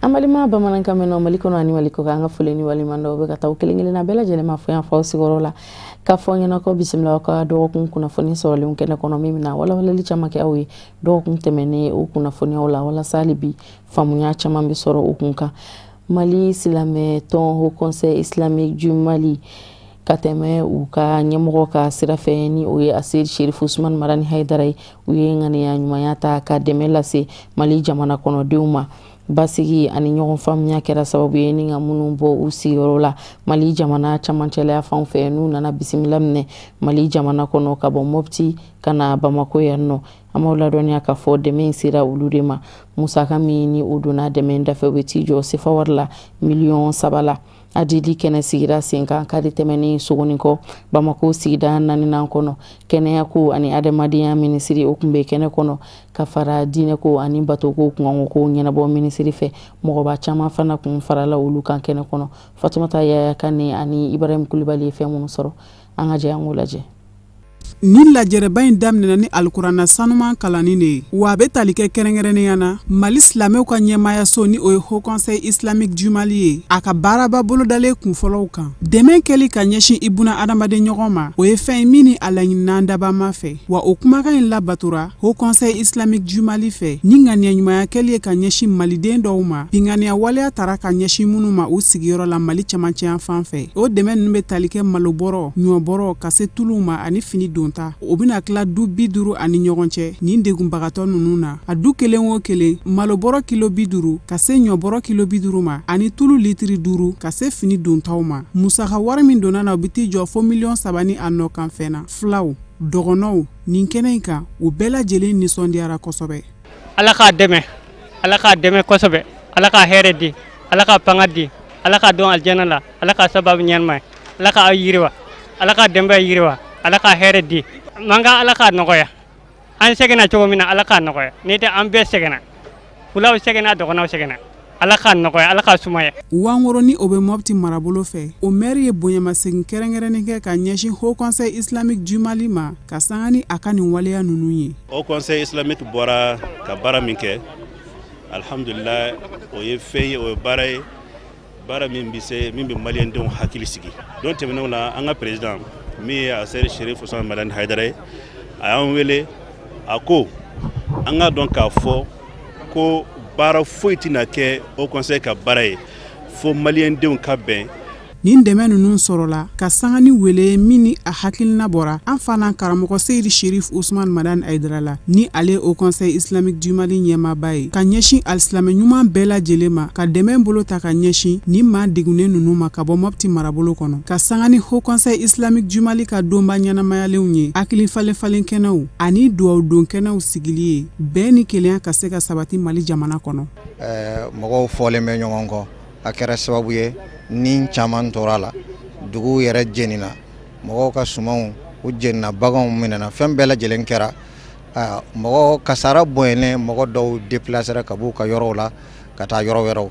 An balima bamanankan mɛn Mali kɔnɔ ani Mali kɔkan, an ka foli ni waleɲuman dɔn bɛ ka taa kelen kelenna bɛɛ lajɛlen ma fo yan fɔ aw sigiyɔrɔ la, k'a fɔ ɲɛna ko bisimila aw ka dɔgɔkun kunnafoni sɔrɔlenw kɛnɛ kɔnɔ, min bɛna walawalali caman kɛ aw ye dɔgɔkun tɛmɛnen o kunnafoniyaw la, walasa hali bi faamuya caman bɛ sɔrɔ o kun kan. Mali silamɛ tɔn Haut Conseil Islamique du Mali, ka tɛmɛ u ka ɲɛmɔgɔ ka sira fɛ, ni o ye Aseyid Sherif Usman Marani Hayidara ye, u ye ŋaniya ɲumanya ta ka dɛmɛ lase Mali jamana kɔnɔdenw ma. Basigi ani ɲɔgɔn faamuya kɛra sababu ye ni ka minnu bɔ u sigiyɔrɔ la Mali jamana camancɛlaya fan fɛ, n'u nana bisimila minɛ Mali jamana kɔnɔ ka bɔ Mopti ka na Bamako yan nɔ. An b'aw ladɔnniya k'a fɔ dɛmɛ in sera olu de ma. Musaka min ni o donna dɛmɛ dafɛ, o bɛ t'i jɔ sefa wari la miliyɔn 3 la. Adili kɛnɛ sigira sen kan kari tɛmɛnen Sogonikɔ, Bamako sigida naaninan kɔnɔ. Kɛnɛyako ani adamadenya minisiri, o tun bɛ kɛnɛ kɔnɔ, ka fara diinɛko ani batoko kunkanko ɲɛnabɔ minisiri fɛ. Mɔgɔba caman fana kun farala olu kan kɛnɛ kɔnɔ. Fatumata Yaya Kane ani Ibrahim Kulibali ye fɛn minnu sɔrɔ, an ka jɛ an k'o lajɛ. Nin lajɛrɛba in daminɛna ni alikuranna sanuman kalanni de ye, wa a bɛ tali kɛ kɛrɛnkɛrɛnnenya na Mali silamɛw ka ɲɛmaayaso, ni o ye Haut Conseil Islamique du Mali ye, a ka baaraba bolodalen kunfɔlɔw kan. Dɛmɛ kɛli ka ɲɛsin i buna adamaden ɲɔgɔn ma, o ye fɛn ye min ni a laɲinina dabama fɛ, wa o kumakan in labatora Haut Conseil Islamique du Mali fɛ ni ŋaniya ɲumanya kɛli ye ka ɲɛsin maliden dɔw ma, binganiya waleya tara ka ɲɛsin minnu ma u sigiyɔrɔ la Mali camancɛ fan fɛ. O dɛmɛ ninnu bɛ tali kɛ malobɔrɔ, ɲɔbɔrɔ, ka se tuluw ma ani fini donta. O bɛna tila du 50 ani ɲɔgɔn cɛ nin degunbagatɔ ninnu na. A du kelen o kelen, malobɔrɔ kilo 50 ka se ɲɔbɔrɔ kilo 50 ma, ani tulu litiri 5, ka se fini dontaw ma. Musaka wari min donna na, o bɛ t'i jɔ fo miliyɔn 3 ni a nɔ kan fɛn na. Filaw, dɔgɔnɔw, nin kɛnɛ in kan, u bɛɛ lajɛlen nisɔndiyara kosɛbɛ. Ala k'a dɛmɛ, Ala k'a dɛmɛ kosɛbɛ, Ala k'a hɛrɛ di, Ala k'a fanga di, Ala k'a dɔn alijana la, Ala k'a sababu ɲɛnama ye, Ala k'a yiriwa, Ala k'a denbaya yiriwa, Ala k'a hɛrɛ di mankan, Ala k'a nɔgɔya. An sɛgɛnna cogo min na, Ala k'a nɔgɔya. N'o tɛ, an bɛɛ sɛgɛnna, fulaw sɛgɛnna, dɔgɔnɔw sɛgɛnna. Ala k'a nɔgɔya, Ala k'a sumaya. Wangoro, ni o bɛ Mɔpti marabolo fɛ, o mɛri ye bonyamasegin kɛrɛnkɛrɛnnen kɛ ka ɲɛsin Haut Conseil Islamique du Mali ma, ka sanga ni a ka nin waleya ninnu ye. Haut Conseil Islamique bɔra ka baara min kɛ, alhamdulillah, o ye fɛn ye, o ye baara ye, baara min bɛ se min bɛ maliyɛndenw hakili sigi. Don tɛmɛnenw na, an ka président min ye Aseri Sherif Usman Madani Hayidara ye, a y'an wele, a ko an ka dɔn k'a fɔ ko baara foyi tɛna kɛ Haut Conseil ka baara ye fo maliyɛndenw ka bɛn. Nin dɛmɛ ninnu sɔrɔla ka sanga ni wele min ni a hakilina bɔra an fana karamɔgɔ Seyidi Sherif Usman Madani Hayidara la, ni ale Haut Conseil Islamique du Mali ɲɛmaaba ye, ka ɲɛsin alisilamɛ ɲuman bɛɛ lajɛlen ma, ka dɛmɛ bolo ta ka ɲɛsin nin maa degunnen ninnu ma ka bɔ Mɔpti marabolo kɔnɔ, ka sanga ni Haut Conseil Islamique du Mali ka donba ɲɛnamayalenw ye, hakili falen falen kɛnɛw ani duwawu don kɛnɛw sigili ye, bɛn ni kelenya ka se ka sabati Mali jamana kɔnɔ. Mɔgɔw fɔlen bɛ ɲɔgɔn kɔ, a kɛra sababu ye ni caman tora la, duguw yɛrɛ jenina, mɔgɔw ka sumanw u jenina, baganw minɛna, fɛn bɛɛ lajɛlen kɛra. Mɔgɔ kasara bonyalen, mɔgɔ dɔw déplacera ka b'u ka yɔrɔw la ka taa yɔrɔ wɛrɛw.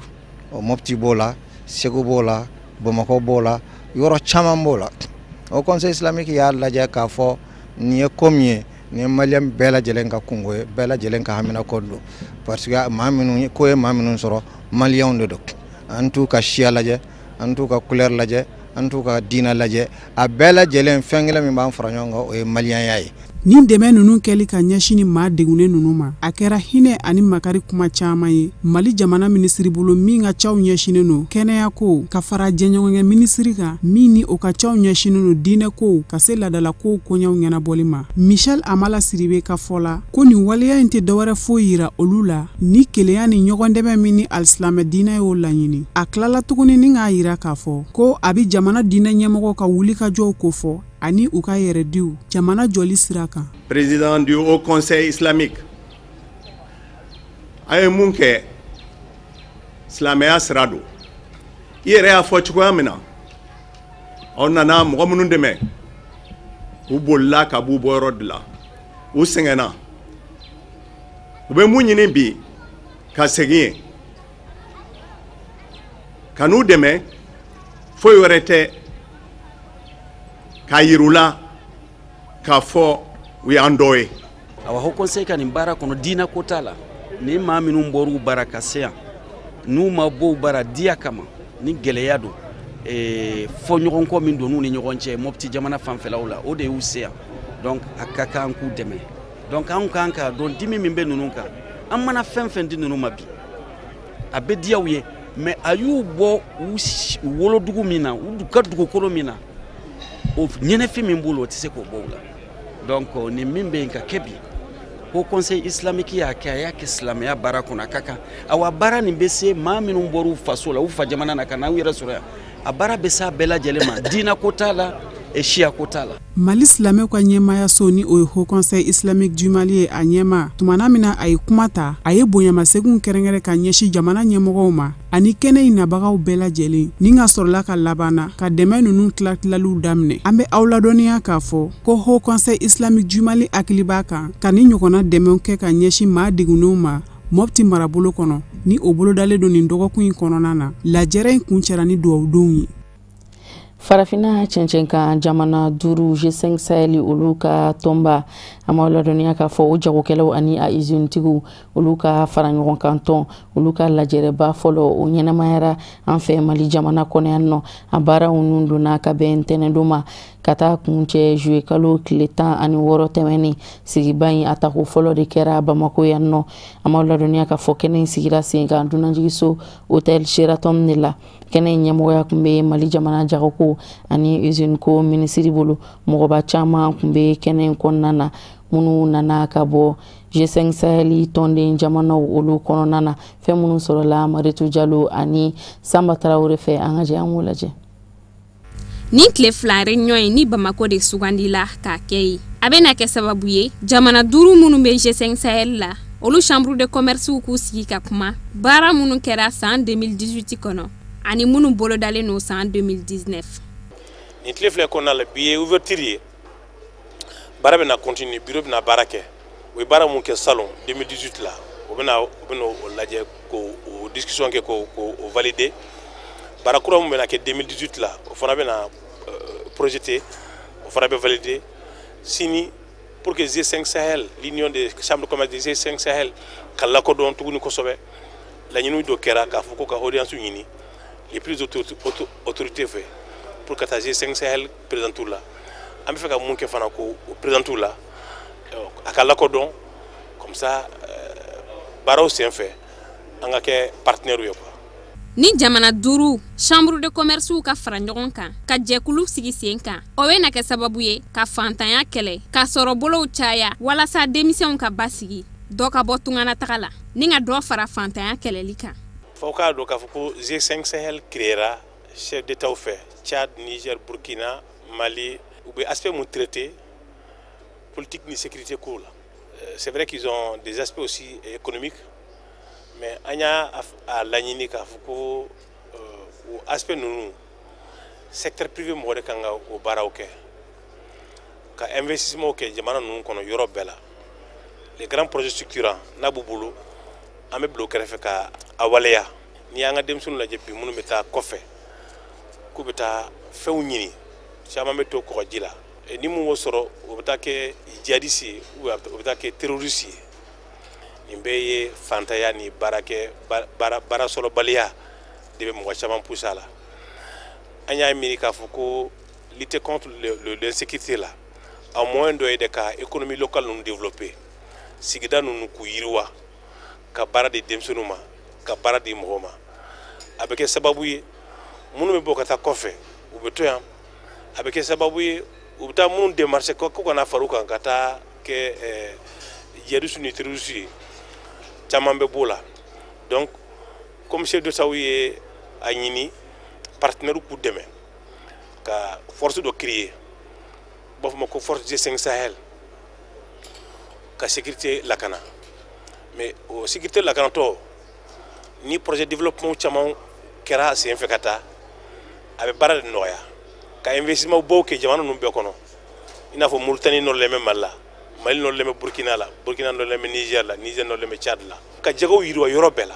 O Mopti b'o la, Segu b'o la, Bamakɔ b'o la, yɔrɔ caman b'o la. O Conseil Islamique y'a lajɛ k'a fɔ nin ye ko min ye, nin ye maliyɛn bɛɛ lajɛlen ka kungo ye, bɛɛ lajɛlen ka haminako don, parce que maa minnu ko ye maa minnu sɔrɔ, maliyɛnw de don. An t'u ka siya lajɛ, an t'u ka couleur lajɛ, an t'u ka diinɛ lajɛ, a bɛɛ lajɛlen fɛn kelen min b'an fara ɲɔgɔn kan, o ye maliyɛnya ye. Nin dɛmɛ ninnu kɛli ka ɲɛsin ni maa degunnen ninnu ma, a kɛra hinɛ ani makari kuma caman ye Mali jamana minisiri bolo min ka caw ɲɛsinnen don kɛnɛyako, ka fara jɛɲɔgɔnkɛ minisiri kan min ni o ka caw ɲɛsinnen don diinɛko ka se laadalakow koɲɛw ɲɛnabɔli ma, Michel Amala Sidibe ka fɔ la, ko nin waleya in tɛ dɔwɛrɛ foyi yira olu la ni kelenya ni ɲɔgɔn dɛmɛ min ni alisilamɛ diinɛ y'o laɲini. A tilala tuguni ni k'a yira k'a fɔ ko a bɛ jamana diinɛ ɲɛmɔgɔw ka wulikajɔw kofɔ ani u ka yɛrɛdiw jamana jɔli sira kan. Président du Haut Conseil Islamique, a ye mun kɛ, silamɛya sira don. I yɛrɛ y'a fɔ cogoya min na, aw nana mɔgɔ minnu dɛmɛ, u bolila ka b'u bɔyɔrɔ de la, u sɛgɛnna, u bɛ mun ɲini bi? Ka segin yen ka n'u dɛmɛ. Foyi wɛrɛ tɛ. K'a yir'u la k'a fɔ u y'an dɔ ye. Awa, Haut Conseil ka nin baara kɔnɔ, diinɛ ko t'a la. Ni maa minnu bɔr'u bara ka se yan, n'u ma bɔ u bara diya kama, ni gɛlɛya don, fɔ ɲɔgɔn kɔ min donn'u ni ɲɔgɔn cɛ Mɔpti jamana fanfɛlaw la, o de y'u se yan. Donc a ka kan k'u dɛmɛ. Donc anw kan k'a dɔn dimi min bɛ ninnu kan. An mana fɛn fɛn di ninnu ma bi, a bɛ diya u ye, mais a y'u bɔ u wolodugu min na, u ka dugukolo min na, o ɲɛnɛfin min b'u la, o tɛ se k'o bɔ u la. Donc nin min bɛ yen ka kɛ bi, Haut Conseil islamique y'a kɛ, a y'a kɛ silamɛya baara kɔnɔ. A ka kan. Awa, baara nin bɛ se maa minnu bɔr'u faso la, u fa jamana na, ka n'aw yɛrɛ sɔrɔ yan, a baara bɛ s'a bɛɛ lajɛlen ma. Diinɛ ko t'a la, siya ko t'a la. Mali silamɛw ka ɲɛmayaso, ni o ye Haut Conseil islamique du Mali ye, a ɲɛma tumana min na a ye kuma ta, a ye bonyamasegin kɛrɛnkɛrɛn ka ɲɛsin jamana ɲɛmɔgɔw ma ani kɛnɛ in nabagaw bɛɛ lajɛlen, ni ka sɔrɔla ka labanna ka dɛmɛ ninnu tila-tilaliw daminɛ. An bɛ aw ladɔnniya k'a fɔ ko Haut Conseil islamique du Mali hakili b'a kan ka ni ɲɔgɔnna dɛmɛw kɛ ka ɲɛsin maa degunnenw ma Mɔpti marabolo kɔnɔ, ni o bolodalen don nin dɔgɔkun in kɔnɔna na. Lajɛrɛ in kuncɛra ni dugawudenw ye. Farafinna cɛncɛn kan jamana duuru, G5 Sahel, olu ka tɔnba, an b'aw ladɔnniya k'a fɔ o jagokɛlaw ani a izinitigiw, olu ka fara ɲɔgɔn kan tɔn, olu ka lajɛrɛba fɔlɔ, o ɲɛnamayara an fɛ Mali jamana kɔnɔ yan nɔ. A baaraw nun donna ka bɛn ntɛnɛndon ma ka taa kuncɛ juillet kalo tile 16 tɛmɛnen. Sigiba in a tako fɔlɔ de kɛra Bamako yan nɔ. An b'aw ladɔnniya k'a fɔ kɛnɛ in sigira sen kan dunanjigiso Hôtel Sheraton de la. Kɛnɛ in ɲɛmɔgɔya tun bɛ Mali jamana jagoko ani usine ko minisiri bolo. Mɔgɔba caman tun bɛ kɛnɛ in kɔnɔna na, minnu nana ka bɔ G5 Sahel tɔnden jamanaw olu kɔnɔna na. Fɛn minnu sɔrɔla Maritu Jalo ani Sanba Tarawele fɛ, an ka jɛ an k'o lajɛ. Nin tile 2 réunion ye ni Bamako de sugandila k'a kɛ ye, a bɛna kɛ sababu ye jamana duuru minnu bɛ G5 Sahel la, olu chambre de commerce k'u sigi ka kuma baara minnu kɛra san 2018 kɔnɔ ani minnu bolodalen no san 2019. Nin tile 2 kɔnɔna la, bi ye ouverture ye, baara bɛna continuer, bureau bɛna baara kɛ. U ye baara mun kɛ salon 2018 la, u bɛna o lajɛ k'o o discussion kɛ, k'o o valider. Baara kura mun bɛna kɛ 2018 la, o fana bɛna projeté, o fana bɛ valider sini pour que G5 Sahel, l'union des chambres de commerce des G5 Sahel, ka lakodɔn tuguni kosɛbɛ. Laɲiniw dɔ kɛra k'a fɔ ko ka audience ɲini les plus autorités fɛ pour ka taa G5 Sahel présenté la. An bɛ fɛ ka mun kɛ fana, k'o présenté la, a ka lakodɔn, comme ça baaraw senfɛ an ka kɛ partenaire ye quoi. Ni jamana duuru chambre de commerce ka fara ɲɔgɔn kan ka jɛkulu sigi sen kan, o bɛ na kɛ sababu ye ka fantanya kɛlɛ, ka sɔrɔ bolow caya, walasa denmisɛnw ka basigi, dɔ ka bɔ tunganataga la, ni ka dɔ fara fantanya kɛlɛli kan. Fo k'a dɔn k'a fɔ ko G5 Sahel créera chef d'État fɛ, Tchad, Niger, Burkina, Mali. U bɛ aspect mun traité? Politique ni sécurité ko la. C'est vrai qu'ils ont des aspects aussi économiques, mais an y'a a laɲini k'a fɔ ko o aspect ninnu, secteur privé mɔgɔ de kan ka o baaraw kɛ, ka investissement kɛ jamana ninnu kɔnɔ yɔrɔ bɛɛ la. Les grands projets structurants n'a b'u bolo, an bɛ bila o kɛrɛfɛ ka a waleya. N'i y'an ka denmisɛnninw lajɛ bi, minnu bɛ taa kɔfɛ k'u bɛ taa fɛnw ɲini, caman bɛ to kɔgɔji la. Ni mun m'o sɔrɔ, o bɛ taa kɛ djihadiste ye ou o bɛ taa kɛ terroriste ye. Nin bɛɛ ye fantanya ni baarakɛ baara baara sɔrɔbaliya de bɛ mɔgɔ caman pousser a la. An y'a miiri k'a fɔ ko lutter contre l'insécurité la, a moyen dɔ ye de ka économie locale ninnu développer, sigida ninnu k'u yiriwa, ka baara di denmisɛnninw ma, ka baara di mɔgɔw ma. A bɛ kɛ sababu ye minnu bɛ bɔ ka taa kɔfɛ, u bɛ to yan. A bɛ kɛ sababu ye u bɛ taa minnu démarcher ko kana far'u kan ka taa kɛ djihadiste ni terroriste ye, caman bɛ b'o la. Donc comme chef d'État ye a ɲini partenaire k'u dɛmɛ ka force dɔ créer, u b'a fɔ ma ko force G5 Sahel, ka sécurité lakana. Mais o sécurité lakanatɔ ni projet développement caman kɛra a sen fɛ ka taa, a bɛ baara de nɔgɔya ka investissement baw kɛ jamana ninnu bɛɛ kɔnɔ, i n'a fɔ Mauritanie nɔrɔlen bɛ Mali la, Mali nɔrɔlen bɛ Burkina la, Burkina nɔrɔlen bɛ Niger la, Niger nɔrɔlen bɛ Tchad la, ka jɛgɛw yiriwa yɔrɔ bɛɛ la,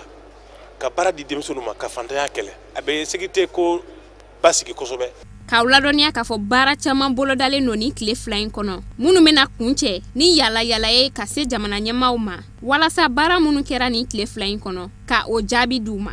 ka baara di denmisɛnninw ma, ka fantanya kɛlɛ. A bɛ sécurité ko basigi kosɛbɛ. K'aw ladɔnniya k'a fɔ baara caman bolodalen don nin tile 2 in kɔnɔ, minnu bɛna kuncɛ ni yala yala ye ka se jamana ɲɛmaaw ma, walasa baara minnu kɛra nin tile 2 in kɔnɔ, ka o jaabi d'u ma.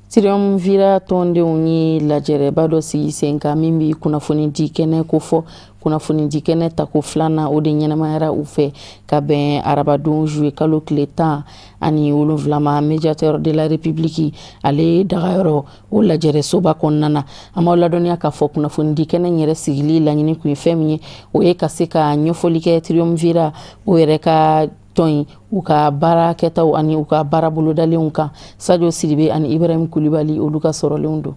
Triumvirat tɔndenw ye lajɛrɛba dɔ sigi sen kan min bɛ kunnafoni di kɛnɛ ko fɔ. Kunnafoni di kɛnɛ tako 2nan, o de ɲɛnamayara u fɛ ka bɛn arabadon juillet kalo tile 17 ma, Médiateur de la République ale dagayɔrɔ, o lajɛrɛsoba kɔnɔna na. An b'aw ladɔnniya k'a fɔ kunnafoni di kɛnɛ yɛrɛ sigili laɲini kun ye fɛn min ye, o ye ka se ka ɲɛfɔli kɛ Triumvirat o yɛrɛ ka tɔn in, u ka baara kɛtaw ani u ka baara bolodalenw kan. Sadio Sidibe ani Ibrahim Kulibali, olu ka sɔrɔlenw don.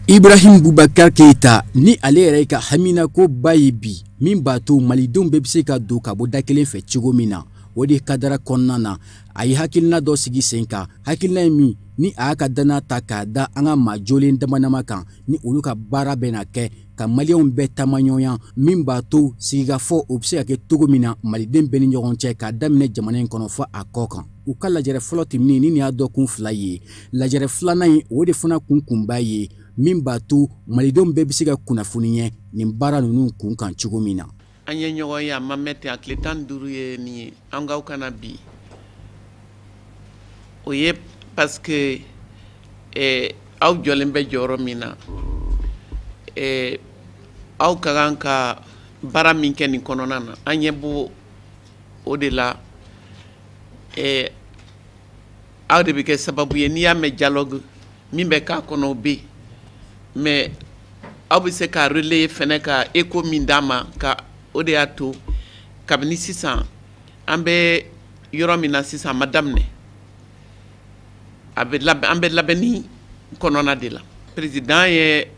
Ibrahim Boubacar Keita ni ale yɛrɛ ka haminako ba ye bi, min b'a to malidenw bɛɛ bɛ se ka don ka bɔ da kelen fɛ cogo min na, o de kadara kɔnɔna na, a ye hakilina dɔ sigi sen kan. Hakilina ye min ni a y'a ka danaya ta k'a da an ka maa jolen dama kan, ni olu ka baara bɛna kɛ ka maliyɛnw bɛɛ taamaɲɔgɔnya, min b'a to sigikafɔ o bɛ se ka kɛ cogo min na maliden bɛɛ ni ɲɔgɔn cɛ, k'a daminɛ jamana in kɔnɔ fɔ a kɔ kan. U ka lajɛrɛ fɔlɔ tɛmɛnen ni nin y'a dɔ kun 2 ye. Lajɛrɛ 2nan in, o de fana kunba ye, min b'a to malidenw bɛɛ bɛ se ka kunnafoni ɲɛ nin baara ninnu kun kan cogo min na. An ye ɲɔgɔn ye a ma mɛn ten, a tile 15 ye nin ye an k'aw kana bi. O ye parce que aw jɔlen bɛ jɔyɔrɔ min na, aw ka kan ka baara min kɛ nin kɔnɔna na, an ɲɛ b'o o de la. Aw de bɛ kɛ sababu ye, n'i y'a mɛn dialogue min bɛ k'a kɔnɔ, o bɛ yen, mais aw bɛ se ka relayer fɛnɛ, ka écho min d'a ma, ka o de y'a to kabini sisan an bɛ yɔrɔ min na sisan, a ma daminɛ, a bɛ labɛn, an bɛ labɛnni kɔnɔna de la. Président ye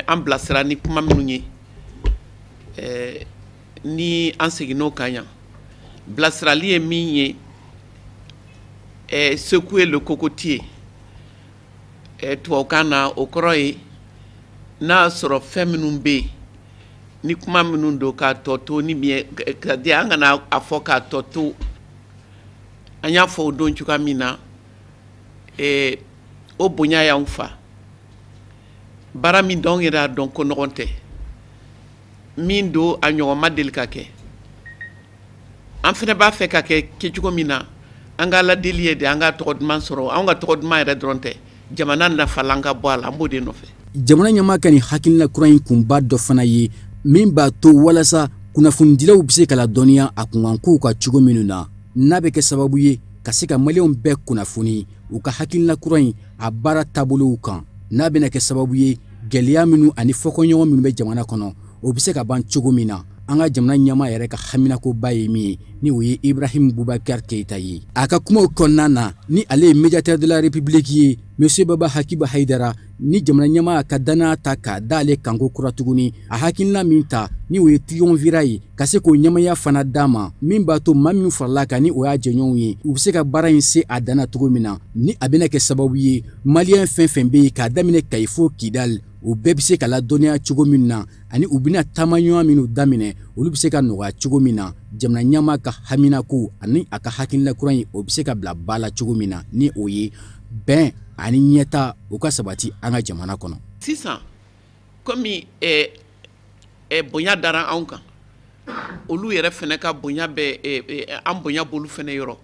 an bilasira ni kuma minnu ye, ni an seginn'o kan yan, bilasirali ye min ye, secouer le cocotier tubabukan na, o kɔrɔ ye n'a y'a sɔrɔ fɛn minnu bɛ yen, ni kuma minnu don k'a tɔ to ni min ye, c'est à dire an kana a fɔ k'a tɔ to. An y'a fɔ o don cogoya min na, o bonya y'anw fa. Baara min don, anw yɛrɛ y'a dɔn ko nɔgɔn tɛ, min don a ɲɔgɔn ma deli ka kɛ. An fana b'a fɛ ka kɛ kɛcogo min na, an ka Ala deli ye de an ka tɔgɔ duman sɔrɔ. Anw ka tɔgɔ duman yɛrɛ dɔrɔn tɛ, jamana nafalan ka bɔ a la, an b'o de nɔfɛ. Jamana ɲɛmaa ka nin hakilina kura in kunba dɔ fana ye min b'a to walasa kunnafonidilaw bɛ se ka ladɔnniya a kunkankow ka cogo minnu na, n'a bɛ kɛ sababu ye ka se ka maliyɛnw bɛɛ kunnafoni u ka hakilina kura in a baara taabolow kan, n'a bɛna kɛ sababu ye gɛlɛya minnu ani fɔkɔɲɔgɔn minnu bɛ jamana kɔnɔ, o bɛ se ka ban cogo min na. An ka jamana ɲɛmaa yɛrɛ ka haminakoba ye min ye, ni o ye Ibrahim Boubacar Keita ye. A ka kumaw kɔnɔna na, ni ale ye Médiateur de la République ye, Monsieur Baba Hakiba Haidara, ni jamana ɲɛmaa ka danaya ta k'a d'ale kanko kura tuguni, a hakilina min ta ni o ye triumvirat ye, ka se k'o ɲɛmaya fana d'a ma, min b'a to maa minnu farala kan, ni o y'a jɛɲɔgɔnw ye, u bɛ se ka baara in se a dan na cogo min na, ni a bɛna kɛ sababu ye maliyɛn fɛn fɛn bɛ yen, k'a daminɛ Kayi fo Kidali, u bɛɛ bɛ se ka ladɔnniya cogo min na, ani u bɛna taamaɲɔgɔn minnu daminɛ, olu bɛ se ka nɔgɔya cogo min na, jamana ɲɛmaa ka haminako ani a ka hakilina kura in, o bɛ se ka bila ba la cogo min na, ni o ye bɛn ani ɲɛta o ka sabati an ka jamana kɔnɔ. Sisan komi bonya dara anw kan, olu yɛrɛ fɛnɛ ka bonya bɛ an bonya b'olu fɛnɛ yɔrɔ.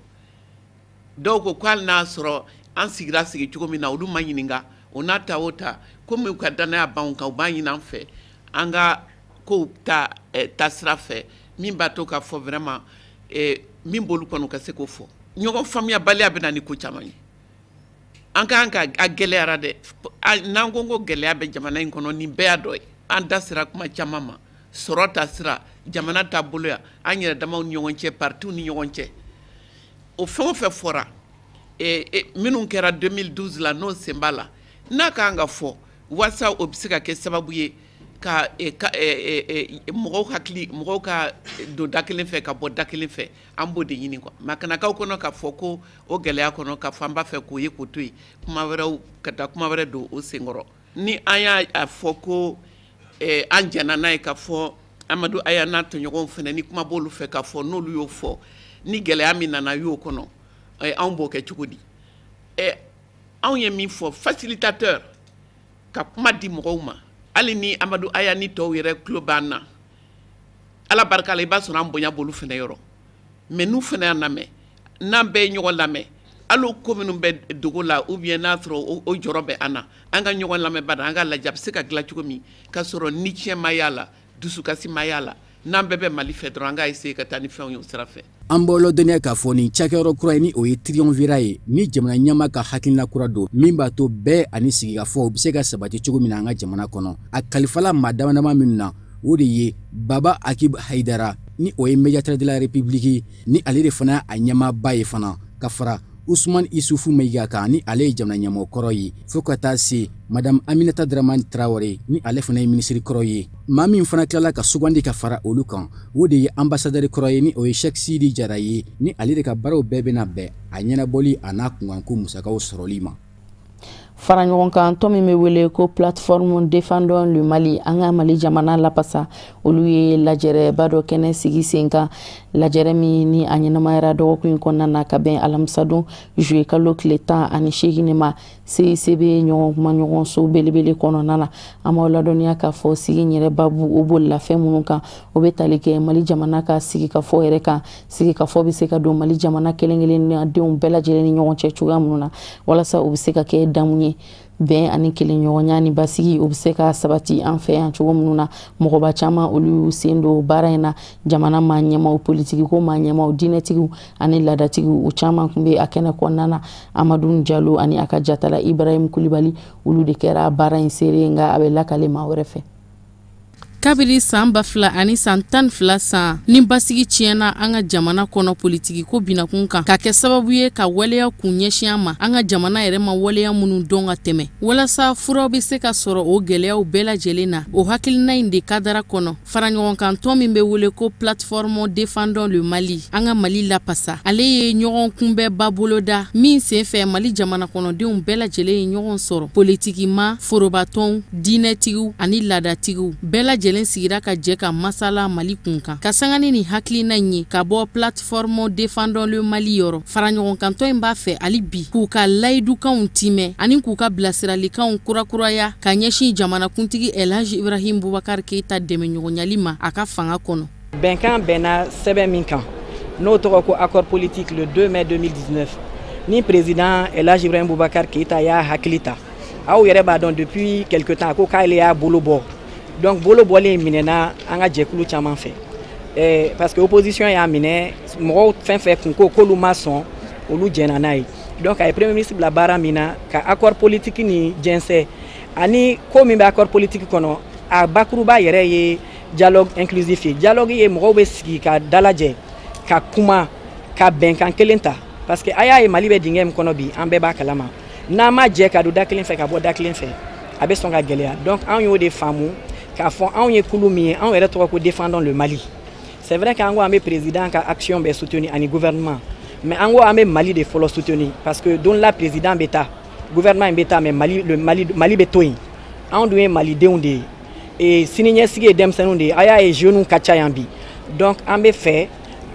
Dɔw ko hali n'a sɔrɔ an sigira sigi cogo min na, olu ma ɲininka, o n'a ta o ta, komi u ka danaya b'anw kan, u b'a ɲini an fɛ an ka kow ta ta sira fɛ, min b'a to k'a fɔ vraiment min b'olu kɔnɔ, u ka se k'o fɔ. Ɲɔgɔn faamuyabaliya bɛ na ni ko caman ye. An kan ka a gɛlɛyara dɛ. N'an ko gɛlɛya bɛ jamana in kɔnɔ, nin bɛɛ y'a dɔ ye. An da sera kuma caman ma, sɔrɔ ta sira, jamana taabolo ya, an yɛrɛ damaw ni ɲɔgɔn cɛ, partiw ni ɲɔgɔn cɛ, o fɛn o fɛn fɔra, minnu kɛra 2012 la, n'o sen b'a la, n'a kan ka fɔ walasa o bɛ se ka kɛ sababu ye ka mɔgɔw hakili, mɔgɔw ka don da kelen fɛ ka bɔ da kelen fɛ, an b'o de ɲini quoi. Mais a kana k'aw kɔnɔ k'a fɔ ko o gɛlɛya kɔnɔ, k'a fɔ an b'a fɛ k'o ye k'o to yen, kuma wɛrɛw ka taa kuma wɛrɛ don o senkɔrɔ. Ni an y'a fɔ ko an jɛnna n'a ye k'a fɔ Amadu Aya n'a tɔɲɔgɔnw fana, ni kuma b'olu fɛ k'a fɔ, n'olu y'o fɔ, ni gɛlɛya min nana y'o kɔnɔ, anw b'o kɛ cogo di? Anw ye min fɔ, facilitateur, ka kuma di mɔgɔw ma. Hali ni Amadu Aya ni tɔw yɛrɛ tulo b'an na, Ala barika la, i b'a sɔrɔ an bonya b'olu fana yɔrɔ. Mais n'u fana y'an lamɛn, n'an bɛɛ ye ɲɔgɔn lamɛn, hali o ko minnu bɛ dogo la ou bien n'a sɔrɔ o jɔrɔ bɛ an na, an ka ɲɔgɔn lamɛn bada, an ka lajɛ a bɛ se ka dilan cogo min k'a sɔrɔ ni tiɲɛ ma y'a la, dusukasi ma y'a la. N'an bɛɛ bɛ Mali fɛ dɔrɔn, an ka essayer ka taa ni fɛnw ye o sira fɛ. An b'aw ladɔnniya k'a fɔ nin cakɛyɔrɔ kura ye, ni o ye triumvirat ye, ni jamana ɲɛmaa ka hakilina kura don min b'a to bɛɛ ani sigikafɔ u bɛ se ka sabati cogo min na an ka jamana kɔnɔ. A kalifala maa dama dama minnu na, o de ye Baba Akib Hayidara, ni o ye médiateur de la République, ni ale de fana a ɲɛmaaba ye fana, ka fara Usman Isufu Mayiga kan, ni ale ye jamana ɲɛmɔgɔ kɔrɔ ye, fo ka taa se Madame Aminata Dramane Traoré, ni ale fana ye minisiri kɔrɔ ye. Maa min fana tilala ka sugandi ka fara olu kan, o de ye ambassadeur kɔrɔ ye, ni o ye Cheikh Sidi Jara ye, ni ale de ka baaraw bɛɛ bɛna bɛn a ɲɛnabɔli a n'a kunkanko musakaw sɔrɔli ma. Fara ɲɔgɔn kan tɔn min bɛ wele ko Plateforme Défendons le Mali, an ka Mali jamana lapasa, olu ye lajɛrɛba dɔ kɛnɛ sigi sen kan. Lajɛrɛ min ni a ɲɛnamayara dɔgɔkun in kɔnɔna na ka bɛn alamisadon juillet kalo tile 18 ma CICB ɲɔgɔn kuma ɲɔgɔnso belebele kɔnɔna na. An b'aw ladɔnniya k'a fɔ sigi in yɛrɛ babu o bolila fɛn minnu kan, o bɛ tali kɛ Mali jamana ka sigikafɔ yɛrɛ kan. Sigikafɔ bɛ se ka don Mali jamana kelen kelenna denw bɛɛ lajɛlen ni ɲɔgɔn cɛ cogoya minnu na, walasa o bɛ se ka kɛ damu ye bɛn ani kelenɲɔgɔnya ni basigi o bɛ se ka sabati an fɛ yan cogo minnu na. Mɔgɔba caman olu y'u sen don baara in na, jamana maa ɲɛmaaw, politiki ko maa ɲɛmaaw, diinɛtigiw ani laadatigiw, o caman tun bɛ a kɛnɛ kɔnɔna na. Amadu Jalo ani a ka jatala Ibrahim Kulibali, olu de kɛra baara in seere, nka a bɛ lakale maa wɛrɛ fɛ. Kabini san 2012 san ni basigi tiɲɛna an ka jamana kɔnɔ politiki ko binakun kan, ka kɛ sababu ye ka waleya kun ɲɛsin an ma, an ka jamana yɛrɛ ma waleya minnu dɔn ka tɛmɛ, walasa furaw bɛ se ka sɔrɔ o gɛlɛyaw bɛɛ lajɛlen na. O hakilina in de kadara kɔnɔ, fara ɲɔgɔn kan tɔn min bɛ wele ko Plateforme Défendons le Mali, an ka Mali lapasa, ale ye ɲɔgɔn kunbɛnba boloda min senfɛ Mali jamana kɔnɔdenw bɛɛ lajɛlen ye ɲɔgɔn sɔrɔ, politikima, forobatɔnw, diinɛtigiw ani laadatigiw bɛɛ lajɛlen sigira ka jɛ ka masala Mali kun kan. Ka sanga ni nin hakilina in ye ka bɔ Plateforme Défendons le Mali yɔrɔ, fara ɲɔgɔn kan tɔn in b'a fɛ hali bi k'u ka layidukanw timɛ ani k'u ka bilasiralikanw kurakuraya ka ɲɛsin jamanakuntigi El Hadji Ibrahim Boubacar Keïta dɛmɛɲɔgɔnyali ma a ka fanga kɔnɔ. Bɛnkan bɛnna sɛbɛn min kan, n'o tɔgɔ ko accord politique le 2 mai 2019, ni président El Hadji Ibrahim Boubacar Keïta y'a hakili ta. Aw yɛrɛ b'a dɔn depuis quelque temps a ko k'ale y'a bolo bɔ. Donc bolo bɔlen minɛna an ka jɛkulu caman fɛ, parce que opposition y'a minɛ, mɔgɔw fɛn fɛn kun ko k'olu ma sɔn, olu jɛnna n'a ye. Donc a ye premier ministre bila baara min na ka accord politique ni jɛnsɛn, ani ko min bɛ accord politique kɔnɔ, a bakuruba yɛrɛ ye dialogue inclusif ye. Dialogue ye mɔgɔw bɛ sigi ka dalajɛ, ka kuma, ka bɛnkan kelen ta, parce que a y'a ye Mali bɛ dingɛ min kɔnɔ bi, an bɛɛ b'a kalama. N'an ma jɛ ka don da kelen fɛ ka bɔ da kelen fɛ, a bɛ sɔn ka gɛlɛya. Donc anw y'o de faamu k'a fɔ anw ye kulu min ye, anw yɛrɛ tɔgɔ ko Défendons le Mali. C'est vrai qu'an ko an bɛ président ka action bɛɛ soutenir ani gouvernement, mais an ko an bɛ Mali de fɔlɔ soutenir, parce que don la président bɛ taa, gouvernement in bɛ taa, mais Mali, le Mali, Mali bɛ to yen. Anw dun ye malidenw de ye, et sini ɲɛsigi ye denmisɛnninw de ye. A y'a ye jeunes ka ca yan bi. Donc an bɛ fɛ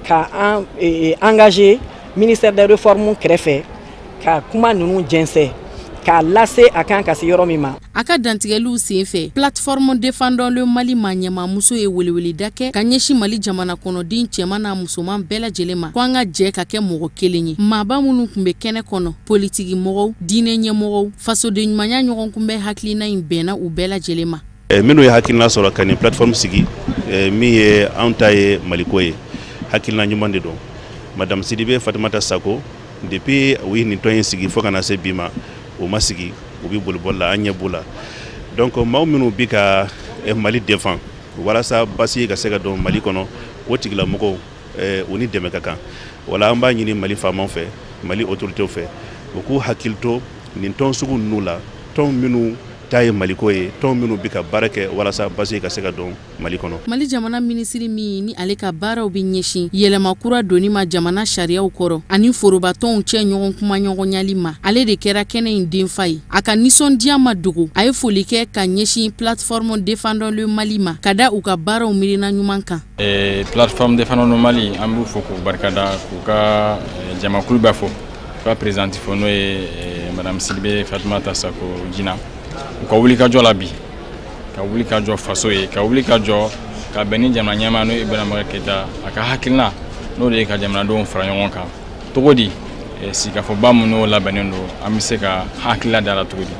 ka an engager ministère des réformes kɛrɛfɛ ka kuma ninnu jɛnsɛn, k'a lase a kan ka se yɔrɔ min ma. A ka dantigɛliw sen fɛ, Plateforme Défendons le Mali maa ɲɛmaamuso ye weleweleda kɛ ka ɲɛsin Mali jamana kɔnɔden cɛman n'a musoman bɛɛ lajɛlen ma, ko an ka jɛ ka kɛ mɔgɔ kelen ye. Maaba minnu tun bɛ kɛnɛ kɔnɔ, politiki mɔgɔw, diinɛ ɲɛmɔgɔw, fasoden ɲumanya ɲɔgɔn kunbɛn hakilina in bɛnna u bɛɛ lajɛlen ma. Minnu ye hakilina sɔrɔ ka nin plateforme sigi, min ye anw ta ye Maliko ye, hakilina ɲuman de don. Madame Sidibe Fatumata Sako, depuis u ye nin tɔn in sigi fo ka na se bi ma, o ma sigi, u bɛ boliboli la, an ɲɛ b'u la. Donc maaw minnu bi ka Mali défend walasa basigi ka se ka don Mali kɔnɔ, o tigilamɔgɔw u ni dɛmɛ ka kan. Wala an b'a ɲini Mali faamaw fɛ, Mali autorités fɛ, u k'u hakili to nin tɔn sugu ninnu la, tɔn minnu ta ye Maliko ye, tɔn minnu bɛ ka baara kɛ walasa basigi ka se ka don Mali kɔnɔ. Mali jamana minisiri min ni ale ka baaraw bɛ ɲɛsin yɛlɛma kura donni ma jamana sariyaw kɔrɔ ani forobatɔnw cɛ ɲɔgɔn kuma ɲɔgɔnyali ma, ale de kɛra kɛnɛ in denfa ye. A ka nisɔndiya ma dogo, a ye foli kɛ ka ɲɛsin Plateforme Défendons le Mali ma ka da u ka baaraw miirina ɲuman kan. Plateforme Défendons le Mali, an b'u fo k'u barikada, k'u ka jamakulu bɛɛ fo, k'u ka présidente fo, n'o ye Madame Sidibe Fatumata Sako Jina, u ka wulikajɔ la bi ka wuli ka jɔ faso ye, ka wuli ka jɔ ka bɛn ni jamana ɲɛmaa n'o ye Ibrahima Keita a ka hakilina n'o de ye ka jamanadenw fara ɲɔgɔn kan cogo di, sigikafɔba min n'o labɛnnen don, an bɛ se ka hakilila da la cogo di,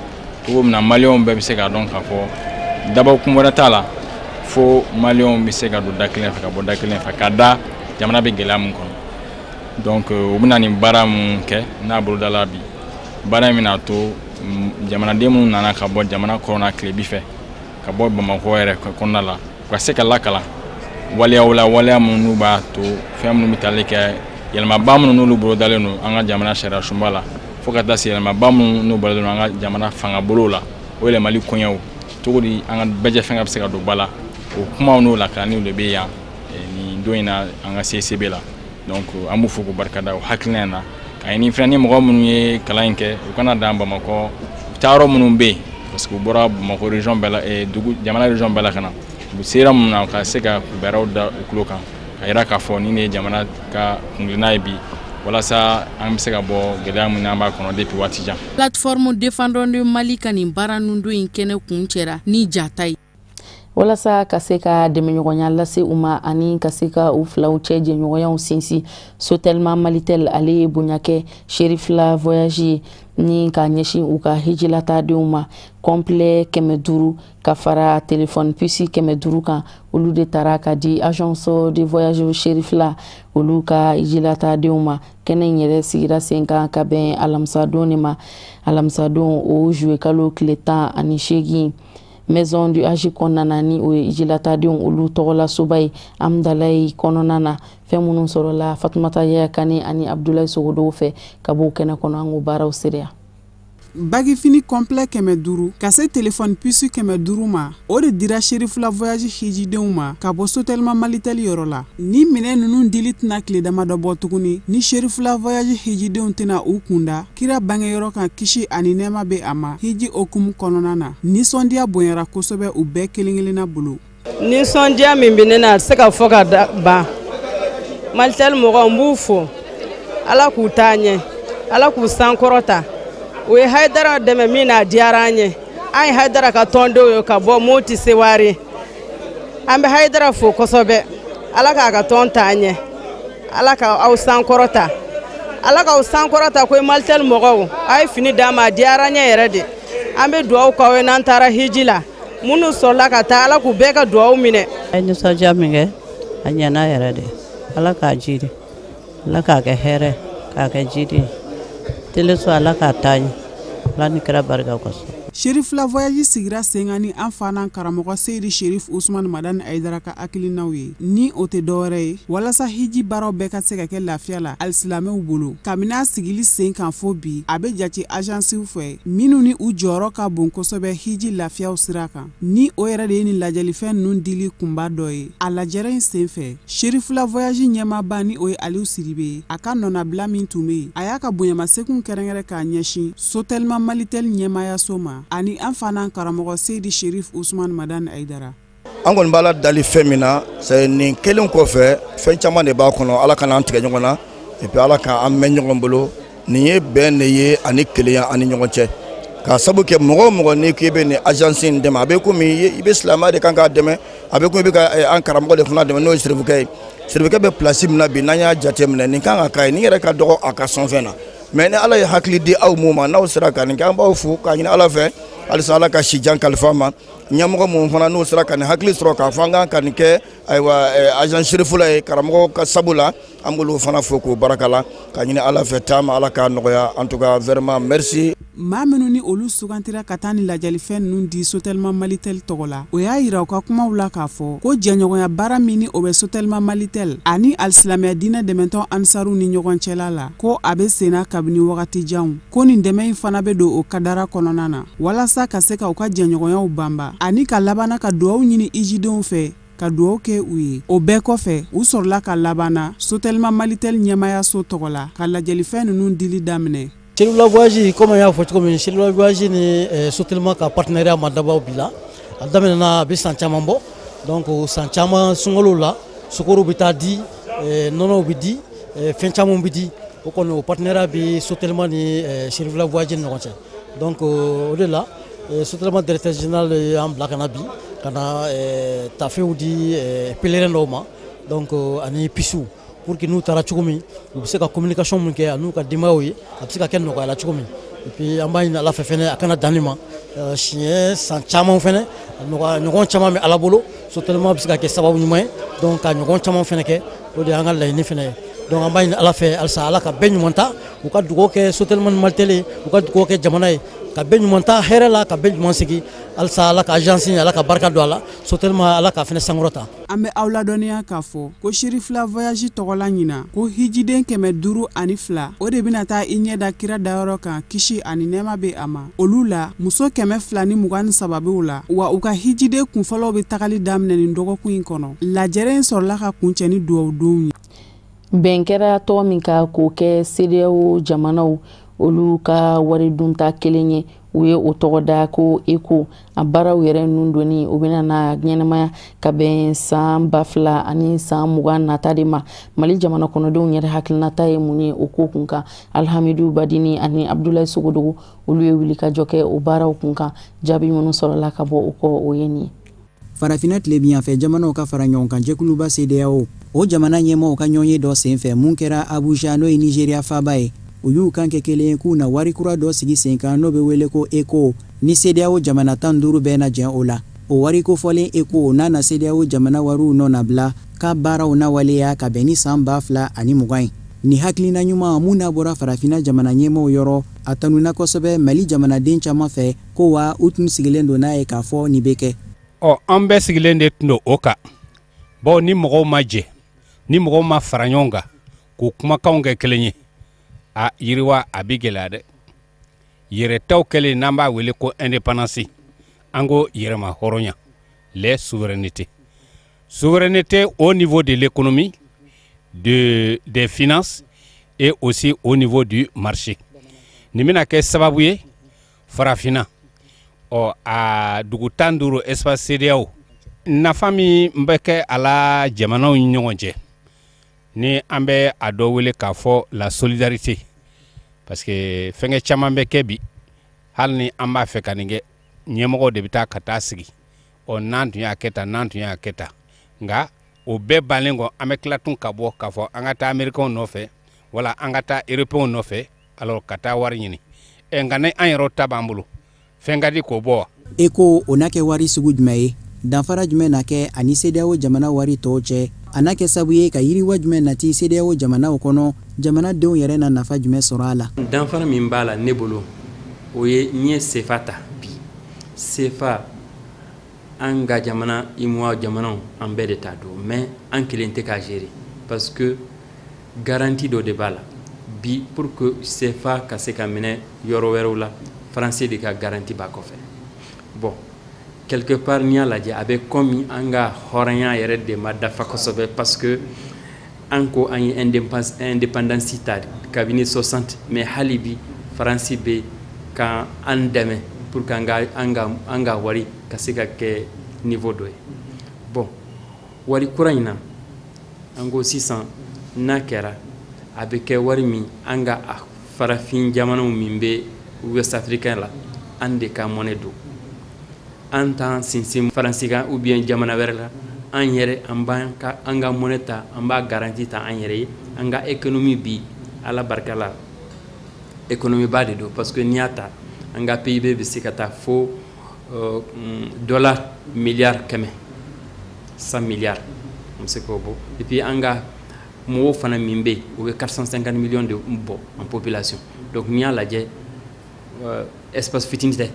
cogo min na maliyɛnw bɛɛ bɛ se k'a dɔn k'a fɔ dabɔkun wɛrɛ t'a la fo maliyɛnw bɛ se ka don da kelen fɛ ka bɔ da kelen fɛ ka da jamana bɛ gɛlɛya min kɔnɔ. Donc u bɛna nin baara mun kɛ n'a bolodala bi, baara in bɛna to jamanaden minnu nana ka bɔ jamana kɔnɔna tilebi fɛ ka bɔ Bamakɔ yɛrɛ kɔnɔna la, u ka se ka lakalan waleyaw la, waleya minnu b'a to fɛn minnu bɛ tali kɛ yɛlɛmaba minnu n'olu bolodalen don an ka jamana sariya sunba la, fo ka taa se yɛlɛmaba minnu n'u bolodalen don an ka jamana fangabolo la, o yɛlɛmali koɲɛw cogo di an ka bɛɛjɛ fɛngɛ bɛ se ka don ba la, o kumaw n'o lakalanniw de bɛ yan nin don in na an ka CCB la. Donc an b'u fo k'u barikada o hakilina in na, k'a ɲini fana ni mɔgɔ minnu ye kalan in kɛ u kana dan Bamakɔ, u taa yɔrɔ minnu bɛ yen, parce que u bɔra Bamakɔ région bɛɛ la, dugu jamana région bɛɛ la ka na, u sera mun na ka se ka kibaruyaw da u tulo kan ka yira k'a fɔ nin de ye jamana ka kungilinna ye bi, walasa an bɛ se ka bɔ gɛlɛya min n'an b'a kɔnɔ depuis waati jan. Plateforme Défendons le Mali ka nin baara ninnu in kɛnɛ kun cɛra ni jata ye, walasa ka se ka dɛmɛɲɔgɔnya lase u ma ani ka se ka u filaw cɛ jɛɲɔgɔnyaw sinsin. Sotelma Malitel ale ye bonya kɛ Cherifla Voyage ye ni ka ɲɛsin u ka hijilatadenw ma, complet 500 ka fara téléphone puce 500 kan, olu de taara ka di agence de voyage Cherifla olu ka hijilatadenw ma. Kɛnɛ in yɛrɛ sigira sen kan ka bɛn alamisadon de ma, alamisadon o juillet kalo tile 18, Maison du Haji kɔnɔna na, ni o ye hijilatadenw olu tɔgɔla soba ye Amdalayi kɔnɔna na. Fɛn minnu sɔrɔla Fatumata Yaya Kane ani Abdoulaye Sogodogo fɛ ka b'o kɛnɛ kɔnɔ, an k'o baaraw seereya. Bagifini complet 500 ka se téléphone puce 500 ma, o de dira Cherifla Voyage hijidenw ma ka bɔ Sotelma Malitel yɔrɔ la. Ni minɛn ninnu dili tɛna tile damadɔ bɔ tuguni, ni Cherifla Voyage hijidenw tɛna u kunda kira bangeyɔrɔ kan kisi ani nɛɛma bɛ a ma hiji hokumu kɔnɔna na. Nisɔndiya bonyara kosɛbɛ u bɛɛ kelen kelenna bolo. Nisɔndiya min bɛ ne na a tɛ se ka fɔ ka ban. Malitel mɔgɔw n b'u fo, Ala k'u taa ɲɛ, Ala k'u sankɔrɔta. O ye Hayidara dɛmɛ min na a diyara an ye. An ye Hayidara ka tɔndenw ye ka bɔ Moti Seware. An bɛ Hayidara fo kosɛbɛ. Ala k'a ka tɔn taa ɲɛ. Ala ka aw sankɔrɔta. Ala k'aw sankɔrɔta ko Malitel mɔgɔw a ye fini d'an ma a diyara an ye yɛrɛ de. An bɛ dugawu k'aw ye n'an taara hiji la. Minnu sɔrɔla ka taa Ala k'u bɛɛ ka dugawu minɛ. A ye nisɔndiya min kɛ a ɲɛna yɛrɛ de. Ala k'a jidi. Ala k'a kɛ hɛrɛ k'a kɛ jidi. Teleso Ala k'a taa ɲɛ. Ala ni kira barika kosɔn. Cherifla Voyage sigira sen kan ni an fa n'an karamɔgɔ Seyidi Cherif Ousmane Madani Hayidara ka hakilinaw ye, ni o tɛ dɔwɛrɛ ye walasa hiji baaraw bɛɛ ka se ka kɛ lafiya la alisilamɛw bolo. Kabini a sigili sen kan fo bi, a bɛ jate agensiw fɛ minnu ni u jɔyɔrɔ ka bon kosɛbɛ hiji lafiyaw sira kan, ni o yɛrɛ de ye nin lajɛlifɛn ninnu dili kunba dɔ ye. A lajɛrɛ in sen fɛ, Cherifla Voyage ɲɛmaaba ni o ye Aliou Sidibe ye, a ka nɔnabila min tun bɛ yen, a y'a ka bonyamasegin kɛrɛnkɛrɛn k'a ɲɛsin Sotelma Malitel ɲɛmaayaso ma ani an fa n'an karamɔgɔ Seyidi Cherif Ousmane Madani Hayidara. An kɔni b'a la dali fɛn min na, c'est nin kelen kɔfɛ fɛn caman de b'a kɔnɔ. Ala kana an tigɛ ɲɔgɔn na, et puis Ala k'an mɛn ɲɔgɔn bolo. Nin ye bɛn de ye ani kelenya ani ɲɔgɔn cɛ, k'a sabu kɛ mɔgɔ o mɔgɔ n'i k'i bɛ nin agence in dɛmɛ, a bɛ komi i bɛ silamɛya de kan k'a dɛmɛ, a bɛ komi i bɛ ka an karamɔgɔ de fana dɛmɛ n'o ye Serifukɛ ye. Serifukɛ bɛ place min na bi, n'an y'a jateminɛ nin kan ka k'a ye, nin yɛrɛ ka dɔgɔ a ka sɔnfɛn na. Mais ni Ala ye hakili di aw mun ma, n'aw sera ka nin kɛ, an b'aw fo k'a ɲini Ala fɛ halisa Ala ka sijan kalifa ma. Ɲɛmɔgɔ mun fana n'o sera ka nin hakili sɔrɔ k'a fɔ an kan ka nin kɛ, ayiwa agence Cherifla ye karamɔgɔ ka sabu la, an b'olu fana fo k'o barika la k'a ɲini Ala fɛ taama Ala k'a nɔgɔya. En tout cas vraiment merci. Maa minnu ni olu sugantira ka taa ni lajɛlifɛn ninnu di Sotelma Malitel tɔgɔ la, o y'a yira u ka kumaw la k'a fɔ ko jɛɲɔgɔnya baara min ni o bɛ Sotelma Malitel ani alisilamɛya diinɛ dɛmɛtɔn Ansaru ni ɲɔgɔn cɛla la, ko a bɛ senna kabini wagati janw, ko nin dɛmɛ in fana bɛ don o kadara kɔnɔna na walasa ka se ka u ka jɛɲɔgɔnyaw banba ani ka labanna ka dugawu ɲini ijidenw fɛ ka dugawu kɛ u ye. O bɛɛ kɔfɛ, u sɔrɔla ka labanna Sotelma Malitel ɲɛmaayaso tɔgɔ la ka lajɛlifɛn ninnu dili daminɛ. Cherifla Voyage, comme an y'a fɔ cogo min, Cherifla Voyage ni Sotelma ka partenariat ma dabɔ bi la. A daminɛna a bɛ san caman bɔ. Donc san caman sunkalo la, sukaro bɛ taa di, nɔnɔw bɛ di, fɛn caman bɛ di. O kɔni o partenariat bɛ Sotelma ni Cherifla Voyage ni ɲɔgɔn cɛ. Donc o de la Sotelma directeur général y'an bila ka na bi ka na tafew di pèlerin dɔw ma, donc ani pucew, pour que n'u taara cogo min, u bɛ se ka communication min kɛ an'u ka denbayaw ye, a bɛ se ka kɛ nɔgɔya la cogo min. Et puis an b'a ɲini Ala fɛ fɛnɛ, a kana dan nin ma, siɲɛ san caman fɛnɛ, a ɲɔgɔn caman bɛ Ala bolo. Sotelma bɛ se ka kɛ sababu ɲuman ye, donc ka ɲɔgɔn caman fɛnɛ kɛ, o de y'an ka laɲini fɛnɛ ye. Donc an b'a ɲini Ala fɛ halisa, Ala ka bɛɛ ɲuman ta, u ka dugawu kɛ Sotelma ni Malitel ye, u ka dugawu kɛ jamana ye, ka bɛɛ ɲuman ta hɛrɛ la, ka bɛɛ ɲuman sigi halisa. Ala ka agence, Ala ka barika don a la. Sotelma, Ala ka fɛnɛ sankɔrɔta. An bɛ aw ladɔnniya k'a fɔ ko Sirifila Voyage tɔgɔla ɲina ko hijiden 502, o de bɛna taa i ɲɛ da kira dayɔrɔ kan, kisi ani nɛɛma bɛ a ma. Olu la, muso 223 b'o la, wa u ka hijiden kunfɔlɔw bɛ tagali daminɛ nin dɔgɔkun in kɔnɔ. Lajɛrɛ in sɔrɔla ka kuncɛ ni duwawudonw ye. Bɛn kɛra tɔgɔ min ka k'o kɛ CEDEAO jamanaw olu ka wari dunta kelen ye, u ye o tɔgɔ da ko ECO. A baaraw yɛrɛ nun donni, o bɛna na ɲɛnamaya ka bɛn san 2020 nata de ma. Mali jamana kɔnɔdenw yɛrɛ hakilinata ye mun ye o ko kun kan? Alhamidu Badini ani Abdulayi Sogodogo, olu ye wulikajɔ kɛ o baaraw kun kan. Jaabi minnu sɔrɔla ka bɔ o kɔ, o ye nin ye. Farafinna tilebinyanfɛ jamanaw ka fara ɲɔgɔn kan jɛkuluba CEDEAO, o jamana ɲɛmɔgɔw ka ɲɔgɔnye dɔ senfɛ mun kɛra Abuja, n'o ye Nigéria faaba ye, u y'u kan kɛ kelen ye k'u na wari kura dɔ sigi sen kan, n'o bɛ wele ko ECO, ni CEDEAO jamana 15 bɛɛ na jɛn o la. O wari kofɔlen ECO n'a na CEDEAO jamana wariw nɔ nabila, k'a baaraw na waleya ka bɛn ni san 2020 ye. Ni hakilina ɲuman mun n'a bɔra farafinna jamana ɲɛmɔgɔw yɔrɔ, a tanuna kosɛbɛ Mali jamanaden caman fɛ, ko wa u tun sigilen don n'a ye k'a fɔ nin bɛ kɛ. Ɔ, an bɛɛ sigilen de tun don o kan, bawo ni mɔgɔw ma jɛ, ni mɔgɔw ma fara ɲɔgɔn kan k'u kumakanw kɛ kelen ye, a yiriwa a bi gɛlɛya dɛ. Yɛrɛtaw kɛlen, n'an b'a wele ko indépendance, an ko yɛrɛma hɔrɔnya, les souverainetés, souveraineté au niveau de l'économie, des finances et aussi au niveau du marché. Nin bɛna kɛ sababu ye farafinna, ɔ, a dugu 15 espace CEDEAO, nafa min bɛ kɛ a la jamanaw ni ɲɔgɔn cɛ, ni an bɛ a dɔ wele k'a fɔ la solidarité, parce que fɛnkɛ caman bɛ kɛ bi, hali ni an b'a fɛ ka nin kɛ, ɲɛmɔgɔw de bɛ taa ka taa sigi, ɔ, n'an tun y'a kɛ tan, n'an tun y'a kɛ tan. Nka o bɛɛ bannen kɔ, an bɛ tila tun ka bɔ k'a fɔ an ka taa américains nɔfɛ wala an ka taa européens nɔfɛ, alors ka taa wari ɲini. Ɛ, nka ni an yɛrɛw ta b'an bolo, fɛn ka di k'o bɔ wa? ECO, o n'a kɛ wari sugu jumɛn ye? Danfara jumɛn na kɛ ani CEDEAO jamana wari tɔw cɛ? A n'a kɛ sababu ye ka yiriwa jumɛn nati CEDEAO jamanaw kɔnɔ? Jamanadenw yɛrɛ na nafa jumɛn sɔrɔ a la? Danfara min b'a la ne bolo, o ye n'i ye CFA ta bi, CFA an ka jamana UEMOA jamanaw an bɛɛ de t'a dɔn, mais an kelen tɛ k'a gérer, parce que garantie dɔ de b'a la bi. Pour que CFA ka se ka minɛ yɔrɔ wɛrɛw la, français de ka garantie b'a kɔfɛ. Bon, quelque part, n'i y'a lajɛ, a bɛ comme an ka hɔrɔnya yɛrɛ de ma dafa kosɛbɛ, parce que an ko an ye indépendance ta kabini 60, mais hali bi Faransi bɛ ka an dɛmɛ pour que an ka wari ka se ka kɛ niveau dɔ ye. Bon, wari kura in na, an ko sisan n'a kɛra, a bɛ kɛ wari min an ka farafin jamanaw min bɛ Ouest africain la, an de ka monnaie don, an t'an sinsin Faransi kan ou bien jamana wɛrɛ la. An yɛrɛ, an b'an ka an ka monnaie ta, an b'a garantie ta an yɛrɛ ye. An ka économie bi, Ala barika la, économie ba de don, parce que n'i y'a ta, an ka PIB bɛ se ka taa fo dollar miliyari 100, 100 milliards, an bɛ se k'o bɔ. Et puis an ka mɔgɔw fana min bɛ yen, o bɛ 450 millions de bɔ en population. Donc n'i y'a lajɛ, espace fitinin tɛ.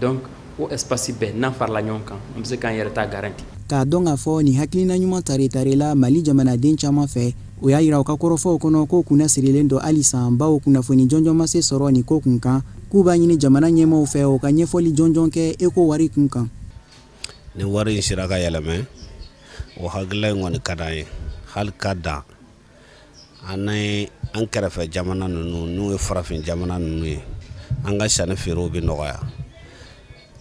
Donc o espace bɛɛ n'an farala ɲɔgɔn kan, an bɛ se k'an yɛrɛ ta garantie. K'a dɔn k'a fɔ nin hakilina ɲuman tare la Mali jamanaden caman fɛ, o y'a yira u ka kɔrɔfɔw kɔnɔ ko kunna sirilen don halisa, bawo kunnafoni jɔnjɔn ma se sɔrɔ nin ko kun kan, k'u b'a ɲini jamana ɲɛmaaw fɛ, o ka ɲɛfɔli jɔnjɔn kɛ ECO wari kun kan. Ni wari in sera ka yɛlɛmɛ, o hakilila in kɔni ka d'an ye hali ka dan an ni an kɛrɛfɛ jamana ninnu, n'u ye farafin jamana ninnu ye, an ka sanni feerew bɛ nɔgɔya,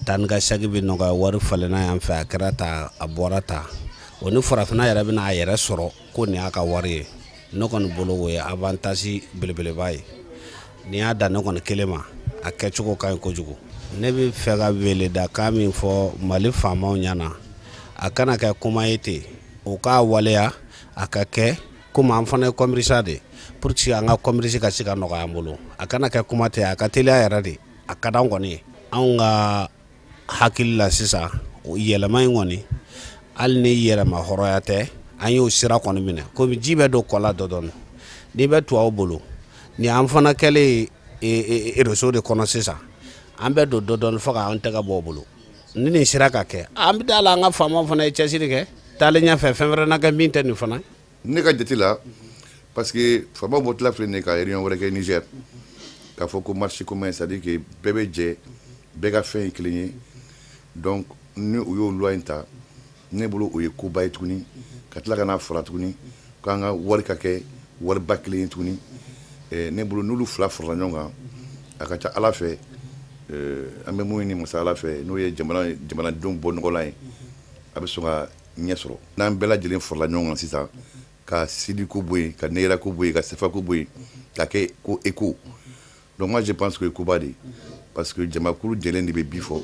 taa ni ka segin bɛ nɔgɔya. Wari falenna yan fɛ, a kɛra ta, a bɔra ta, o ni farafinna yɛrɛ bɛna a yɛrɛ sɔrɔ ko nin y'a ka wari ye. Ne kɔni bolo, o ye avantage belebeleba ye. N'i y'a dan ne kɔni kelen ma, a kɛcogo ka ɲi kojugu. Ne bɛ fɛ ka weledakan min fɔ Mali faamaw ɲɛna, a kana kɛ kuma ye ten, u k'a waleya, a ka kɛ komi an fana ye commerçant de, pour que an ka commerce ka se ka nɔgɔya an bolo. A kana kɛ kuma ten, a ka teliya yɛrɛ de, a ka d'an kɔni ye. Anw ka hakili la sisan, yɛlɛma in kɔni, hali ni yɛlɛma hɔrɔnya tɛ, an y'o sira kɔni minɛ, komi ji bɛ don kɔ la dɔ dɔɔni n'i bɛ tubabu bolo ni an fana kɛlen réseau de kɔnɔ sisan, an bɛ don dɔ dɔɔni fo k'an tɛgɛ bɔ o bolo. Ni nin sera ka kɛ, an bɛ da la an ka faamaw fana ye cɛsiri kɛ taalen ɲɛfɛ, fɛn wɛrɛ na kɛ min tɛ nin fana. Ne ka jate la, parce que faamaw bɔtɔla filɛ nin ye ka réunion wɛrɛ kɛ Niger, k'a fɔ ko marché commun, c'est à dire que bɛɛ bɛ jɛ, bɛɛ ka fɛn ye kelen ye. Donc ni u y'o loi in ta, ne bolo o ye koba ye tuguni, ka tila ka n'a fara tuguni k'an ka wari ka kɛ wariba kelen ye tuguni. Ne bolo n'olu fila farala ɲɔgɔn kan, a ka ca Ala fɛ, an bɛ mun ɲini masa Ala fɛ, n'o ye jamanadenw bɔ nɔgɔ la ye, a bɛ sɔn ka ɲɛ sɔrɔ. N'an bɛɛ lajɛlen farala ɲɔgɔn kan sisan, ka sidi ko bɔ yen, ka neyira ko bɔ yen, ka sefa ko bɔ yen, ka kɛ ko éco. Donc moi je pense que koba de, parce que jamakulu jɛlen de bɛ bi fɔ.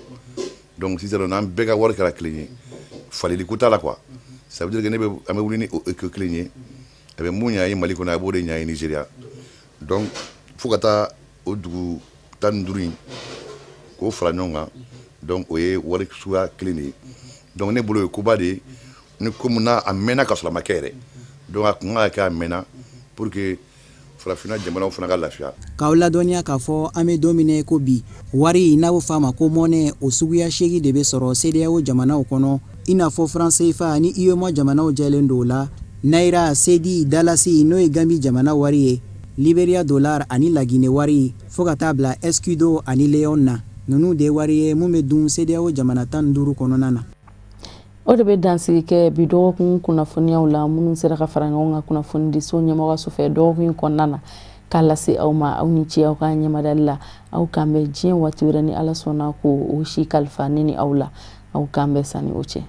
Donc sisan n'an bɛɛ ka wari kɛra kelen ye, falili ko t'a la quoi. Ça veut dire que ne bɛ an bɛ wuli ni o éco kelen ye, a bɛ mun ɲa ye Mali kɔnɔ, a b'o de ɲa ye Nigéria. Donc fo ka taa o dugu 15 in k'o fara ɲɔgɔn kan, donc o ye wari suguya kelen de ye. Donc ne bolo o ye koba de ye, ni komi n'a a mɛnna ka sɔrɔ a ma kɛ yɛrɛ. Donc a kun kan ka kɛ a mɛnna, pour que farafinna jamanaw fana ka lafiya. K'aw ladɔnniya k'a fɔ an bɛ don min na ko bi, wari n'a bɛ fɔ a ma ko monnaie, o suguya 8 de bɛ sɔrɔ CEDEAO jamanaw kɔnɔ, i n'a fɔ franc CFA ni UEMOA jamanaw jɛlen don o la, naira, cedi, dalasi n'o ye Gambi jamana wari ye, Liberia dollar ani Lagine wari, fo ka taa bila escudo ani leon na. Ninnu de ye wari ye mun bɛ dun CEDEAO jamana 15 kɔnɔna na. O de bɛ dansigi kɛ bi dɔgɔkun kunnafoniyaw la, minnu sera ka fara ɲɔgɔn kan kunnafonidiso ɲɛmɔgɔso fɛ dɔgɔkun in kɔnɔna na, k'a lase aw ma. Aw ni ce aw ka ɲɛmadali la. Aw k'an bɛn diɲɛ waati wɛrɛ ni Ala sɔnna ko o si kalifa ne ni aw la. Aw k'an bɛn sanni o cɛ.